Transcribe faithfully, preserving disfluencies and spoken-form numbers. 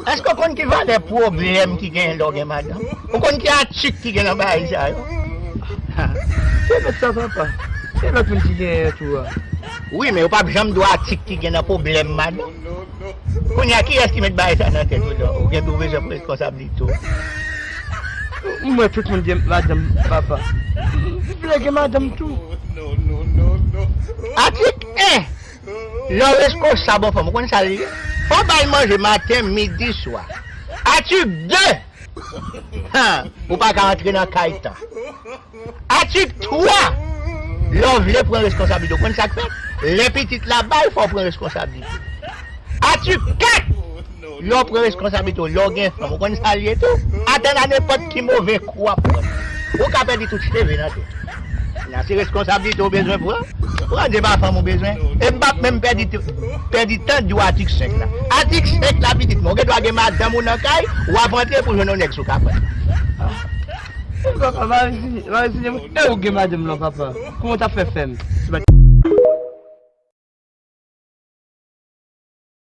Èske w konn ki valè pwoblèm ki genyen lè w gen madanm? Ou konn ki atik ki gen nan bagay sa yo? Se mèt sa papa. Se lòt moun ki genyen tou a. Wi, men yo p ap janm di w atik ki gen nan pwoblèm madanm. Kounye a, kiyès ki met bagay sa nan tèt ou la? Ou gen pou bezwen pran reskonsablite w. M wè tout moun gen madanm papa. M vle gen madanm tou. Atik en. Lè w reskonsab yon fanm, ou konn sa l ye? Fò w ba l manje maten, midi, swa. Atik de. Ha, ou pa ka antre nan kay tan. Atik twa. Lè w vle pran reskonsablite w, konn sa k fèt? Lè pitit la bay, fò w pran reskonsablite. Atik kat. Lè w pran reskonsablite w, lè w gen fanm, ou konn sa l ye tou? Atann a nenpòt ki move kou w ap pran. Ou ka pèdi tout cheve nan tèt ou. Nan se reskonsablite w bezwen pran. Pran de pa fanm ou bezwen. E m p ap menm pèdi pèdi tan di w atik senk la. Atik senk la pitit mwen, ou gen dwa gen madanm ou nan kay, w ap antre pou jwenn yon nèg sou kapòt. Papa, m a reziye m. E ou gen madanm lan papa? Kòman w t ap fè fè m?